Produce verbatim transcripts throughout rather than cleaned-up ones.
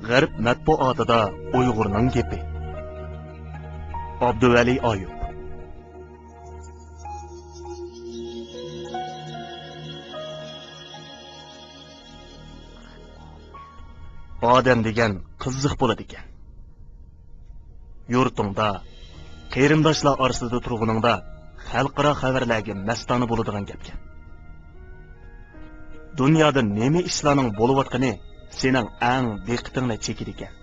غەرب مەتبۇئاتىدا ئۇيغۇرنىڭ گېپى. ئابدۇۋەلى ئايۇپ. ئادەم دېگەن قىزىق بولىدىكەن. يۇرتۇڭدا، قېرىنداشلار ئارىسىدا تۇرغىنىڭدا خەلقئارا خەۋەرلەرگە مەستانە بولىدىغان گەپكەن. دۇنيادا نېمە ئىشلارنىڭ بولۇۋاتقىنى سېنىڭ ئەڭ دىققىتىڭنى چېكىدىكەن.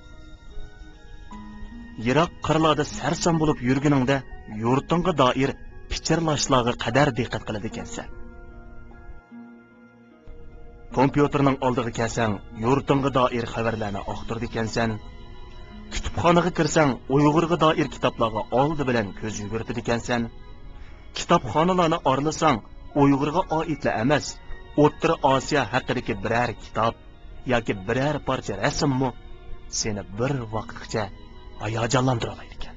يىراق قىرلاردا سەرسان بولۇپ يۈرگىنىڭدە يۇرتۇڭغا دائىر پىچىرلاشلارغا قەدەر دىققەت قىلىدىكەنسەن. كومپيۇتېرنىڭ ئالدىغا كەلسەڭ، يۇرتۇڭغا دائىر خەۋەرلەرنى ئاختۇرىدىكەنسەن. كۇتۇپخانىغا كىرسەڭ، ئۇيغۇرغا دائىر كىتابلارغا ئالدى بىلەن كۆز يۈگۈرتىدىكەنسەن. كىتابخانىلارنى ئارىلىساڭ، ئۇيغۇرغا ئائىتلا ئەمەس، ئوتتۇرا ئاسىيا ھەققىدىكى بىرەر كىتاب ياكى بىرەر پارچە رەسىممۇ سېنى بىر ۋاقىتقىچە ھاياجانلاندۇرالايدىكەن.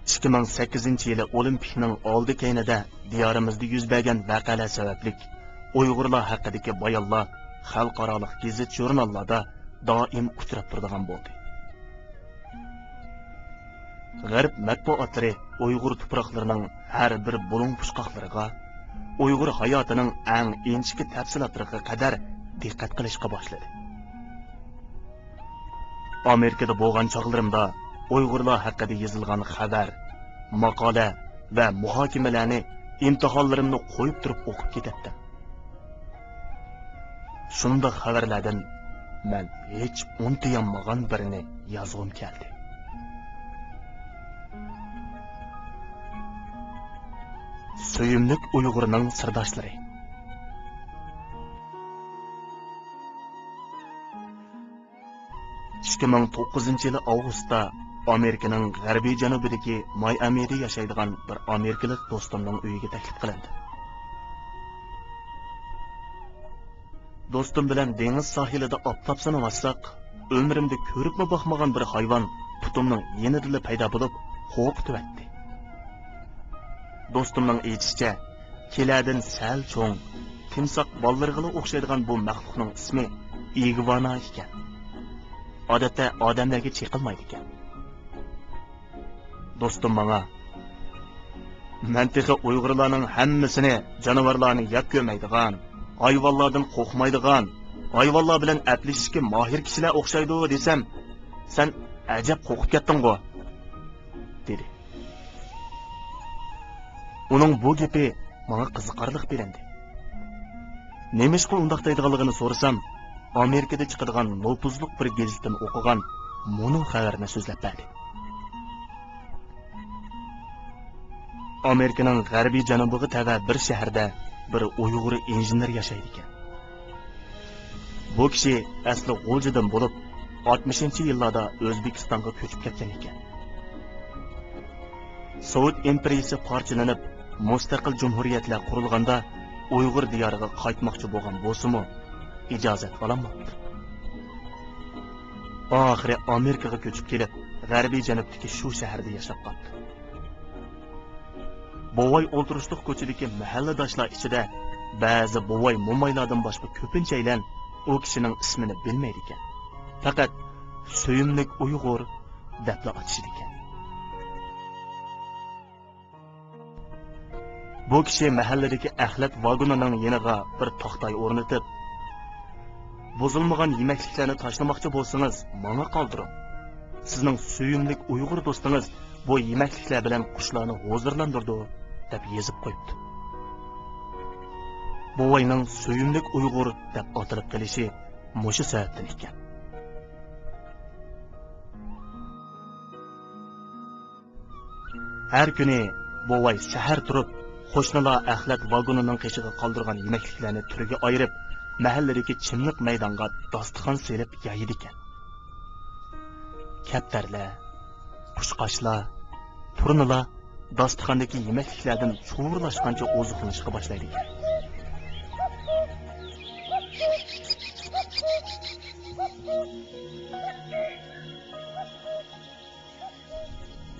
ئىككى مىڭ سەككىزىنچى يىلى ئولىمپىكنىڭ ئالدى كەينىدە دىيارىمىزدا يۈز بەرگەن ۋەقەلەر سەۋەبلىك، ئۇيغۇرلار ھەققىدىكى بايانلار خەلقئارالىق گېزىت-ژۇرناللاردا دائىم ئۇچراپ تۇرىدىغان بولدى. غەرب مەتبۇئاتلىرى ئۇيغۇر تۇپراقلىرىنىڭ ھەر بىر بۇلۇڭ-پۇچقاقلىرىغا، ئۇيغۇر ھاياتىنىڭ ئەڭ ئىنچىكە تەپسىلاتلىرىغا قەدەر دىققەت قىلىشقا باشلىدى. ئامېرىكىدا بولغان چاغلىرىمدا ئۇيغۇرلار ھەققىدە يېزىلغان خەۋەر، ماقالە ۋە مۇھاكىمىلەرنى ئىمتىھانلىرىمنى قويۇپ تۇرۇپ ئوقۇپ كېتەتتىم. شۇنداق خەۋەرلەردىن مەن ھېچ ئۇنتۇيالمىغان بىرىنى يازغۇم كەلدى. سۆيۈملۈك ئۇيغۇرنىڭ سىرداشلىرى. ئىككى مىڭ توققۇزىنچى يىلى ئاۋغۇستتا ئامېرىكىنىڭ غەربىي جەنۇبىدىكى مايئامىدا ياشايدىغان بىر ئامېرىكىلىق دوستۇمنىڭ ئۆيىگە تەكلىپ قىلىندىم. دوستۇم بىلەن دېڭىز ساھىلىدا ئاپتاپ سىنىۋاتساق، ئۆمرۈمدە كۆرۈپمۇ باقمىغان بىر ھايۋان پۇتۇمنىڭ يېنىدىلا پەيدا بولۇپ، قورقۇتۇۋەتتى. دوستۇمنىڭ ئېيتىشىچە، كېلەدىن سەل چوڭ، تىمساھ بالىلىرىغىلا ئوخشايدىغان بۇ مەخلۇقنىڭ ئىسمى ئىگۋانا ئىكەن. ئادەتتە ئادەملەرگە چېقىلمايدىكەن. دوستۇم ماڭا، مەن تېخى ئۇيغۇرلارنىڭ ھەممىسىنى جانىۋارلارنى يات كۆرمەيدىغان، ھايۋانلاردىن قورقمايدىغان، ھايۋانلار بىلەن ئەپلىشىشكە ماھىر كىشىلەر ئوخشايدۇ دېسەم، سەن ئەجەب قورقۇپ كەتتىڭغۇ، دېدى. ئۇنىڭ بۇ گېپى ماڭا قىزىقارلىق بىلىندى. نېمىشقا ئۇنداق دەيدىغانلىقىنى سورىسام، ئامېرىكىدا چىقىدىغان نوپۇزلۇق بىر گېزىتتىن ئوقۇغان مۇنۇ خەۋەرنى سۆزلەپ بەردى. ئامېرىكىنىڭ غەربىي جەنۇبىغا تەۋە بىر شەھەردە بىر ئۇيغۇر ئىنژېنېر ياشايدىكەن. بۇ كىشى ئەسلى غۇلجىدىن بولۇپ، ئاتمىشىنچى يىللاردا ئۆزبېكىستانغا كۆچۈپ كەتكەن ئىكەن. سوۋېت ئىمپېرىيىسى پارچىلىنىپ، مۇستەقىل جۇمھۇرىيەتلەر قۇرۇلغاندا، ئۇيغۇر دىيارىغا قايتماقچى بولغان بولسىمۇ، ئىجازەت ئالالماپتۇ. ئاخىرى ئامېرىكىغا كۆچۈپ كېلىپ، غەربىي جەنۇبتىكى شۇ شەھەردە ياشاپ قاپتۇ. بوۋاي ئولتۇرۇشلۇق كوچىدىكى مەھەللىداشلار ئىچىدە بەزى بوۋاي-مومايلاردىن باشقا كۆپىنچەيلەن ئۇ كىشىنىڭ ئىسمىنى بىلمەيدىكەن. پەقەت سۆيۈملۈك ئۇيغۇر دەپلا ئاتىشىدىكەن. بۇ كىشى مەھەللىدىكى ئەخلەت ۋاگونىنىڭ يېنىغا بىر تاختاي ئورنىتىپ، بۇزۇلمىغان يېمەكلىكلەرنى تاشلىماقچى بولسىڭىز، ماڭا قالدۇرۇڭ. سىزنىڭ سۆيۈملۈك ئۇيغۇر دوستىڭىز بۇ يېمەكلىكلەر بىلەن قۇشلارنى ھۇزۇرلاندۇرىدۇ، دەپ يېزىپ قويۇپتۇ. بوۋاينىڭ سۆيۈملۈك ئۇيغۇر دەپ ئاتىلىپ قېلىشى مۇشۇ سەۋەبتىن ئىكەن. ھەر كۈنى بوۋاي سەھەر تۇرۇپ، قوشنىلار ئەخلەت ۋاگونىنىڭ قېشىغا قالدۇرغان يېمەكلىكلەرنى تۈرگە ئايرىپ، مەھەللىدىكى چىملىق مەيدانغا داستىخان سېلىپ يايىدىكەن. كەپتەرلەر، قۇشقاچلار، تۇرنىلار داستىخاندىكى يېمەكلىكلەردىن چۇۋۇرلاشقانچە ئوزۇقلىنىشقا باشلايدىكەن.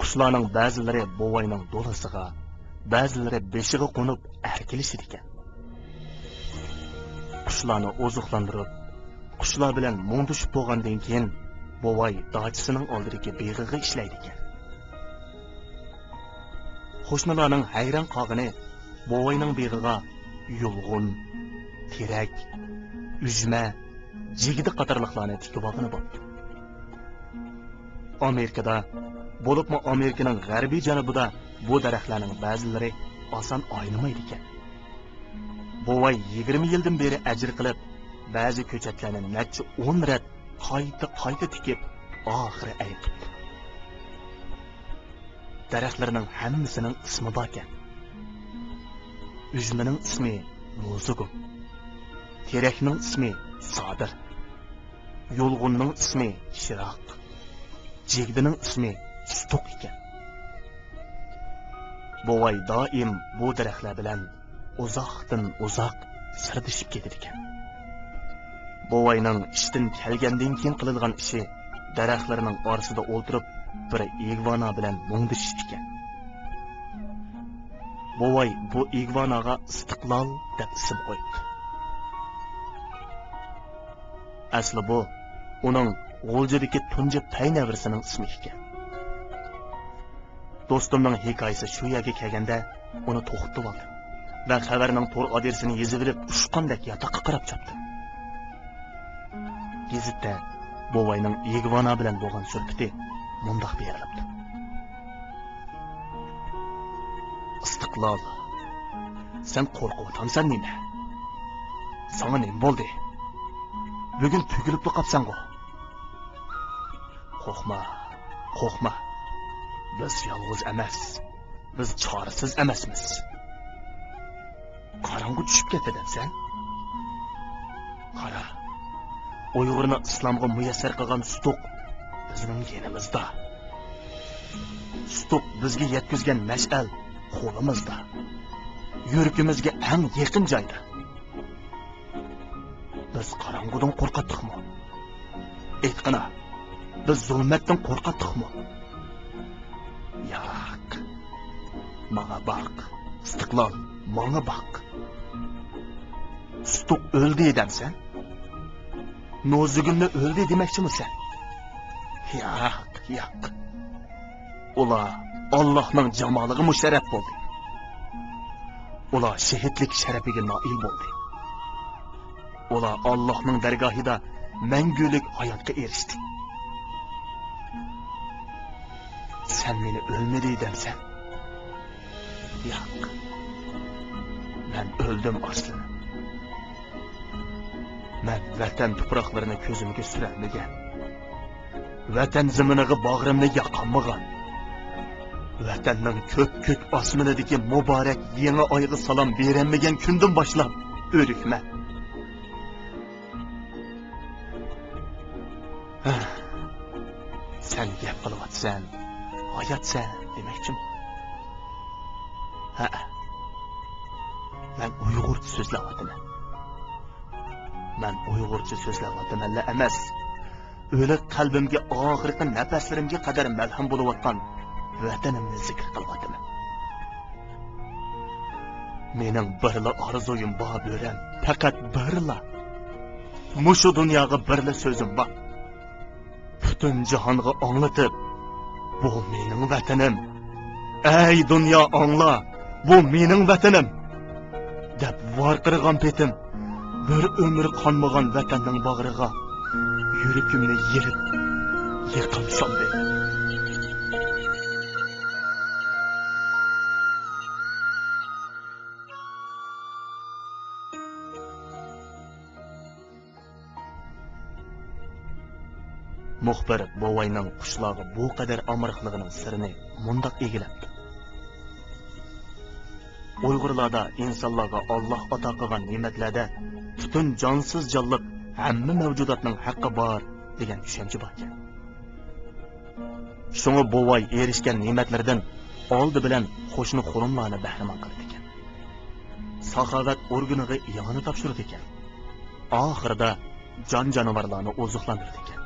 قۇشلارنىڭ بەزىلىرى بوۋاينىڭ دولىسىغا، بەزىلىرى بېشىغا قونۇپ ئەركىلىشىدىكەن. قۇشلارنى ئوزۇقلاندۇرۇپ، قۇشلار بىلەن مۇڭدىشىپ بولغاندىن كېيىن، بوۋاي داچىسىنىڭ ئالدىدىكى بېغىغا ئىشلەيدىكەن. قوشنىلارنىڭ ھەيران قالغىنى بوۋاينىڭ بېغىغا يۇلغۇن، تېرەك، ئۈجمە، جىگدە قاتارلىقلارنى تىكىۋالغىنى بوپتۇ. ئامېرىكىدا، بولۇپمۇ ئامېرىكىنىڭ غەربىي جەنۇبىدا بۇ دەرەخلەرنىڭ بەزىلىرى ئاسان ئاينىمايدىكەن. بوۋاي يىگىرمە يىلدىن بېرى ئەجىر قىلىپ، بەزى كۆچەتلەرنى نەچچە ئون رەت قايتا-قايتا تىكىپ، ئاخىرى ئەي قىپتۇ. دەرەخلىرىنىڭ ھەممىسىنىڭ ئىسمى باركەن. ئۈجمىنىڭ ئىسمى نوزۇگۇم، تېرەكنىڭ ئىسمى سادىر، يۇلغۇننىڭ ئىسمى شىراق، جىگدىنىڭ ئىسمى سۇتۇق ئىكەن. بوۋاي دائىم بۇ دەرەخلەر بىلەن ئۇزاقتىن ئۇزاق سىردىشىپ كېتىدىكەن. بوۋاينىڭ ئىشتىن كەلگەندىن كېيىن قىلىدىغان ئىشى دەرەخلەرنىڭ ئارىسىدا ئولتۇرۇپ، بىر ئىگۋانا بىلەن مۇڭدىشىش ئىكەن. بوۋاي بۇ ئىگۋاناغا ئىستىقلال دەپ ئىسىم قويۇپتۇ. ئەسلى بۇ ئۇنىڭ غۇلجىدىكى تۇنجى پەي نەۋرىسىنىڭ ئىسمى ئىكەن. دوستۇمنىڭ ھېكايىسى شۇ يەرگە كەلگەندە، ئۇنى توختىتىۋالدىم ۋە خەۋەرنىڭ تور ئادرېسىنى يېزىۋېلىپ، ئۇچقاندەك ياتاققا قاراپ چاپتىم. گېزىتتە بوۋاينىڭ ئىگۋانا بىلەن بولغان سۆھبىتى مۇنداق بېرىلىپتۇ: «ئىستىقلال، سەن قورقۇۋاتامسەن نېمە؟ ساڭا نېمە بولدى؟ بۈگۈن تۈگۈلۈپلا قاپسەنغۇ؟» «قورقما، قورقما. بىز يالغۇز ئەمەس. بىز چارىسىز ئەمەسمىز.» «قاراڭغۇ چۈشۈپ كەتتى دەپسەن؟ قارا، ئۇيغۇرنى ئىسلامغا مۇيەسسەر قىلغان سۇتۇق بىزنىڭ يېنىمىزدا. سۇتۇق بىزگە يەتكۈزگەن مەشئەل قولىمىزدا. يۈرىكىمىزگە ئەڭ يېقىن جايدا. بىز قاراڭغۇدىن قورقاتتۇقمۇ؟ ئېيتقىنا، بىز زۇلمەتتىن قورقاتتۇقمۇ؟ ياق. ماڭا باق، ئىستىقلال، ماڭا باق. سۇتۇق ئۆلدى دەمسەن؟ نوزۇگۇمنى ئۆلدى دېمەكچىمۇ سەن؟ ياق، ياق. ئۇلار ئاللاھنىڭ جامالىغا مۇشەررەپ بولدى. ئۇلار شېھىتلىك شەرىپىگە نائىل بولدى. ئۇلار ئاللاھنىڭ دەرگاھىدا مەڭگۈلۈك ھاياتقا ئېرىشتى. سەن مېنى ئۆلمىدى دەمسەن؟ ياق. مەن ئۆلدۈم، ئارسلىنىم. مەن ۋەتەن تۇپراقلىرىنى كۆزۈمگە سۈرەلمىگەن، ۋەتەن زېمىنىغا باغرىمنى ياقالمىغان، ۋەتەننىڭ كۆپكۆك ئاسمىنىدىكى مۇبارەك يېڭى ئايغا سالام بېرەلمىگەن كۈندىن باشلاپ ئۆلۈكمەن. ھە، سەن گەپ قىلىۋاتىسەن، ھاياتسەن دېمەكچىمۇ؟ ھە، مەن ئۇيغۇرچە سۆزلەۋاتىمەن. مەن ئۇيغۇرچە سۆزلەۋاتىمەنلا ئەمەس، ئۆلۈك قەلبىمگە ئاخىرقى نەپەسلىرىمگە قەدەر مەلھەم بولۇۋاتقان ۋەتىنىمنى زىكىر قىلىۋاتىمەن. مېنىڭ بىرلا ئارزۇيۇم بار، بۆرەم، پەقەت بىرلا. مۇشۇ دۇنياغا بىرلا سۆزۈم بار. پۈتۈن جاھانغا ئاڭلىتىپ، «بۇ مېنىڭ ۋەتىنىم. ئەي دۇنيا، ئاڭلا، بۇ مېنىڭ ۋەتىنىم!» دەپ ۋارقىرىغان پېتىم، بىر ئۆمۈر قانمىغان ۋەتەننىڭ باغرىغا يۈرىكىمنى يېرىپ، يېقىم سالدى. مۇخبىر بوۋاينىڭ قۇشلارغا بۇ قەدەر ئامراقلىقىنىڭ سىرىنى مۇنداق ئىگىلەپتۇ: ئۇيغۇرلاردا ئىنسانلارغا ئاللاھ ئاتا قىلغان نېمەتلەردە پۈتۈن جانسىز جانلىق، ھەممە مەۋجۇداتنىڭ ھەققى بار دېگەن چۈشەنچە باركەن. شۇڭا بوۋاي ئېرىشكەن نېمەتلىرىدىن ئالدى بىلەن قوشنا-قولۇملارنى بەھرىمەن قىلىدىكەن. ساخاۋەت ئورگىنىغا ئىئانە تاپشۇرىدىكەن. ئاخىرىدا جان-جانىۋارلارنى ئوزۇقلاندۇرىدىكەن.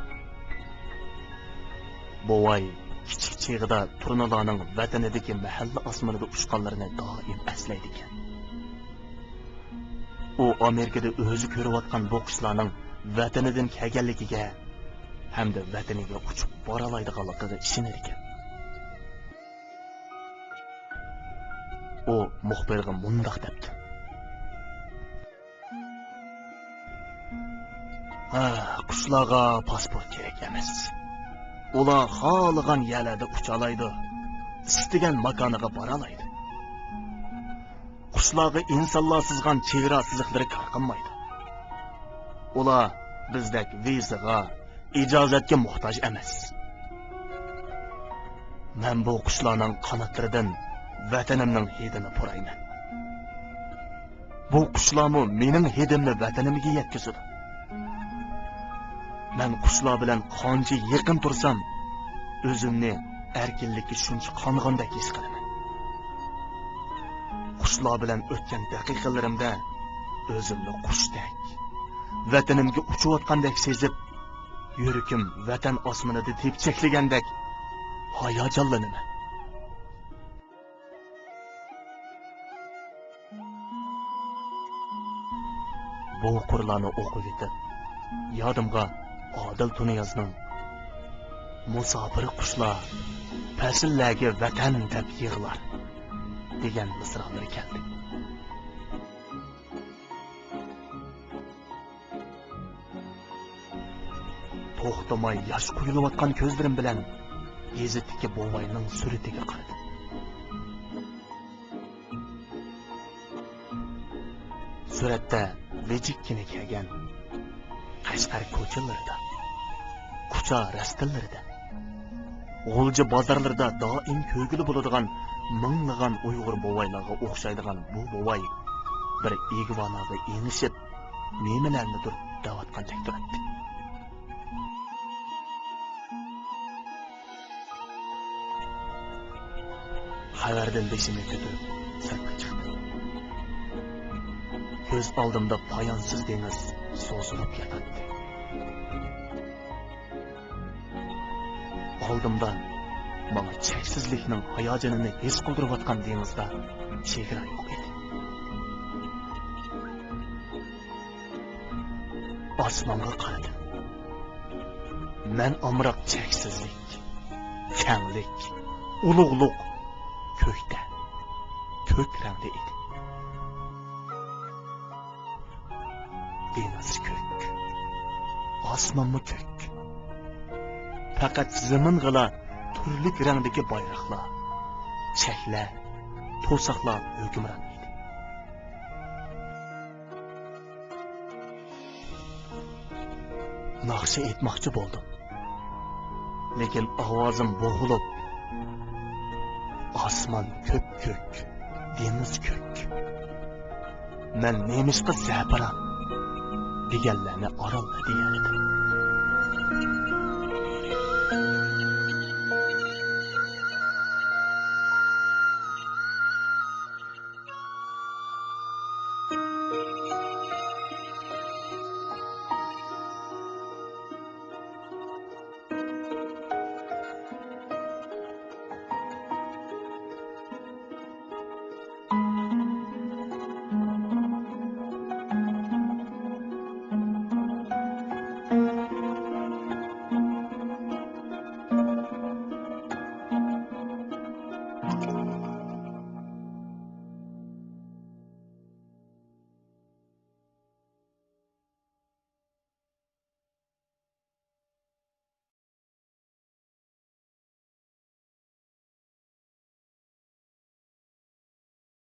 بوۋاي كىچىك چېغىدا تۇرنىلارنىڭ ۋەتىنىدىكى مەھەللە ئاسمىنىدا ئۇچقانلىرىنى دائىم ئەسلەيدىكەن. ئۇ ئامېرىكىدا ئۆزى كۆرۈۋاتقان بۇ قۇشلارنىڭ ۋەتىنىدىن كەلگەنلىكىگە ھەمدە ۋەتىنىگە ئۇچۇپ بارالايدىغانلىقىغا ئىشىنىدىكەن. ئۇ مۇخبىرغا مۇنداق دەپتۇ: «ھە، قۇشلارغا پاسپورت كېرەك ئەمەس. ئۇلار خالىغان يەرلەردە ئۇچالايدۇ، ئىستىگەن ماكانىغا بارالايدۇ. قۇشلارغا ئىنسانلار سىزغان چېگرا سىزىقلىرى كار قىلمايدۇ. ئۇلار بىزدەك ۋىزىغا، ئىجازەتكە موھتاج ئەمەس. مەن بۇ قۇشلارنىڭ قاناتلىرىدىن ۋەتىنىمنىڭ ھىدىنى پۇرايمەن. بۇ قۇشلارمۇ مېنىڭ ھىدىمنى ۋەتىنىمگە يەتكۈزىدۇ. مەن قۇشلار بىلەن قانچە يېقىن تۇرسام، ئۆزۈمنى ئەركىنلىككە شۇنچە قانغاندەك ھېس قىلىمەن. قۇشلار بىلەن ئۆتكەن دەقىقىلىرىمدە ئۆزۈمنى قۇشتەك، ۋەتىنىمگە ئۇچۇۋاتقاندەك سېزىپ، يۈرىكىم ۋەتەن ئاسمىنىدا تېپچەكلىگەندەك ھاياجانلىنىمەن.» بۇ قۇرلارنى ئوقۇۋېتىپ، يادىمغا ئادىل تۇنىيازنىڭ «مۇساپىر قۇشلار پەسىللەرگە ۋەتەن دەپ يىغلار» دېگەن مىسرالىرى كەلدى. توختىماي ياش قۇيۇلۇۋاتقان كۆزلىرىم بىلەن گېزىتتىكى بوۋاينىڭ سۈرىتىگە قارىدىم. سۈرەتتە ۋىجىككىنە كىيگەن، قەشقەر كوچىلىرىدا، كۇچا رەستىلىرىدە، غۇلجا بازارلىرىدا دائىم كۆرگىلى بولىدىغان مىڭلىغان ئۇيغۇر بوۋايلارغا ئوخشايدىغان بۇ بوۋاي بىر ئىگۋاناغا ئېڭىشىپ، نېمىلەرنىدۇر دەۋاتقاندەك تۇراتتى. خەۋەردىن بېشىمنى كۆتۈرۈپ سىرتقا چىقتىم. كۆز ئالدىمدا پايانسىز دېڭىز سوزۇلۇپ ياتاتتى. ئالدىمدا ماڭا چەكسىزلىكنىڭ ھاياجىنىنى ھېس قىلدۇرۇۋاتقان دېڭىزدا چېگرا يوق ئىدى. ئاسمانغا قارىدىم. مەن ئامراق چەكسىزلىك، كەڭلىك، ئۇلۇغلۇق كۆكتە، كۆك رەڭدە ئىدى. دېڭىز كۆك، ئاسمانمۇ كۆك. پەقەت زېمىنغىلا تۈرلۈك رەڭدىكى بايراقلار، چەكلەر، توساقلار ھۆكۈمران ئىدى. ناخشا ئېيتماقچى بولدۇم، لېكىن ئاۋازىم بوغۇلۇپ، «ئاسمان كۆپكۆك، دېڭىز كۆك، مەن نېمىشقا زەپىران؟» دېگەنلەرنى ئارانلا دېيەلىدىم.